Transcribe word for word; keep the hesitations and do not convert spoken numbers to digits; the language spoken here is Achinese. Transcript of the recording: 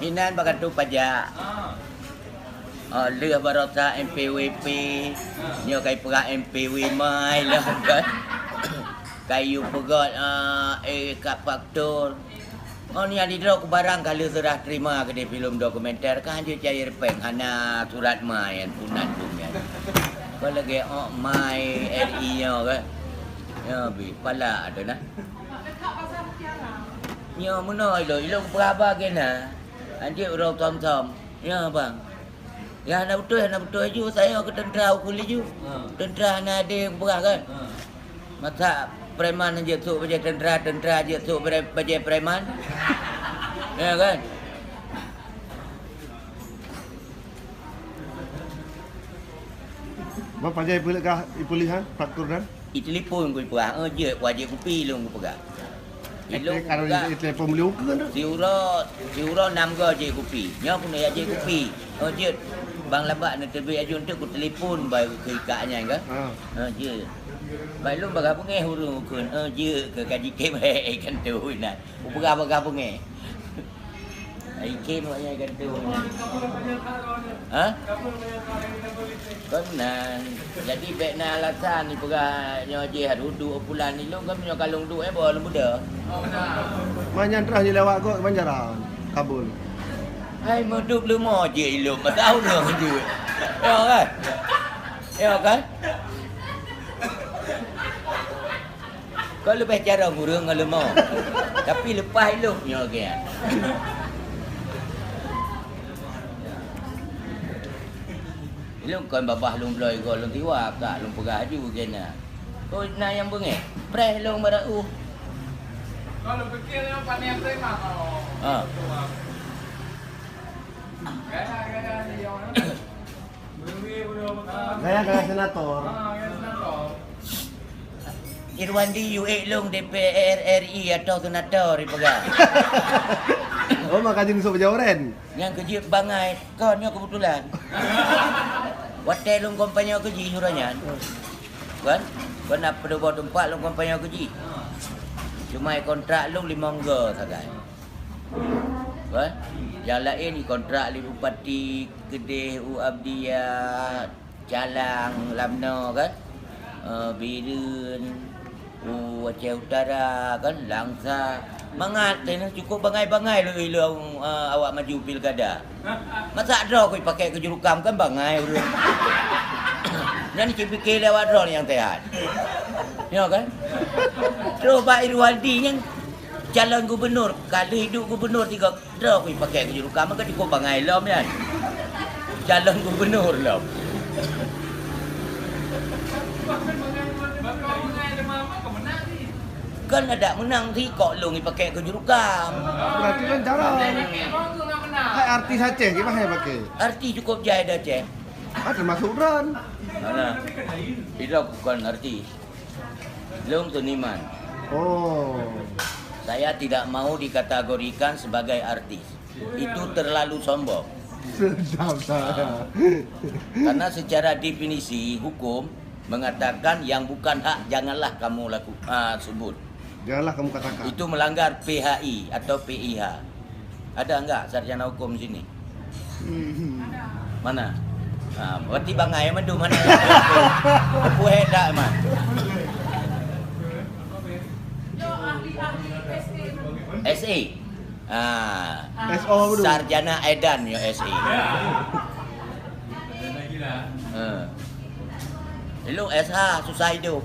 Inan bak kantor pajak. Oh, lheueh baroesa M P W P, nyoe kai peugah M P W mai lom kan. Kayu peugöt, ah, eh, kat faktur. Oh, nyan di droe ku barang ka lheueh seurah terima keudeh filem dokumenter, ka hanjeuet cair péng, hana surat ma nyan, punan dum nyan. Ka lagèe, oh, mai R I nyoe kan. Nyoe bi, pala ada nah. Nyoe meunoe ilôn, ilôn peuraba keu na. Hanjeuet uroe thom-thom. Ya, bang. Ya, hana beutôi, hana beutôi ju. Saya ke tentara uku laju. Ha. Tentara hana ada yang peugah kan? Ha. Masa preman jeuet sôk bajèe tentara, tentara jeuet sôk bajèe, bajèe preman? Ya kan? Bang, pajan ipeuleueh kah, ipeuleueh, ha, faktur nyan? Itelepon ku ipeugah, "Eh, jeuet, wajéb kupi," lôn kupeugah. Ilôn kupeugah. Itelepon meuli ukeue tu. Siuroe, siuroe nam goe jeuet kupi. Nyoe keuneuk jak jeuet kupi. "Eh, jeuet. Bang Labak neuteubiet aju enteuk kutelepon baru keu ikak nyan ka." Ha. "Eh, jeuet." Baik lôn bagah beungéh ureueng ukeue, "Eh, jeuet," keu ka jikem hek ikan tu inan. Kupeugah bagah beungéh. Ai khem awak nyan gantung. Ha? Kon nan. Jadi bèk na alasan ipeugah nyoe jih duek bulan ilôn kan nyoe kalon duek eh, boh lôn muda. Ma nyan trah nyoe lewat got Banjaran. Kabul. Hai meudup leumo jih ilôn, masa ureueng jih. Ya kan? Ya kan? Kon leubeh carông ureueng ngon leumo. Tapi leupah ilôn nyoe gét. Ilôn kon babah lôn bloe igoe lôn tiwa, ka lôn peugah aju gét na. Oh, na nyang beungéh. Preh lôn barat uh. Kalau pikir nyoe pane preman, oh. Ha. Gaya-gaya ni, oh. Gaya-gaya senator. Irwandi, you ék lôn D P R R I atau senator, ipeugah. Oh, maka jeuet sôk bajaweuren. Nyang keujeuet bangai, kon nyoe keubeutulan. Watèe lôn kampanye keu jih uroe nyan. Kan? Kon na peudobo teumpat lôn kampanye keu jih. Cuma kontrak lôn limong go sagai. Wah, nyang laén ikontrak lé bupati keudeh u Abdia, Calang, Lamno kan, eh, Bireuen, u Aceh Utara kan, Langsa. Mangat teuh cukôp bangai-bangai lôn ilôn, eh, awak maju pilkada. Masa droe ku ipaké keu jurukam kan bangai ureueng. Nyan cit pike lé awak droe nyang teuhat. Nyoe kan? Terus bak Irwandi nyan calon gubernur, ka lheueh duek gubernur tiga droe ku ipaké keu jurukam, maka cukôp bangai lom nyan. Calon gubernur lom. Kan adak meunang sikok lôn ipaké keu jurukam. Berarti kan jarang. Hai artis Aceh, gimana ya pakai? Artis cukôp jai di Aceh. Ah, termasuk Ran. Mana? Ilôn bukan artis. Lôn seniman. Oh. Saya tidak mau dikategorikan sebagai artis. Itu terlalu sombong. Sedap saya. Karena secara definisi hukum mengatakan yang bukan hak janganlah kamu laku, ah, sebut. Janganlah kamu katakan. Itu melanggar P H I atau P I H. Ada enggak sarjana hukum sini? Hmm. Mana? Ha, berarti bangai mandum mana? Buhai dak man? S A. Ah, S O apa tu? Sarjana Edan nyoe S A. Ha. Ilôn S H susah hidup.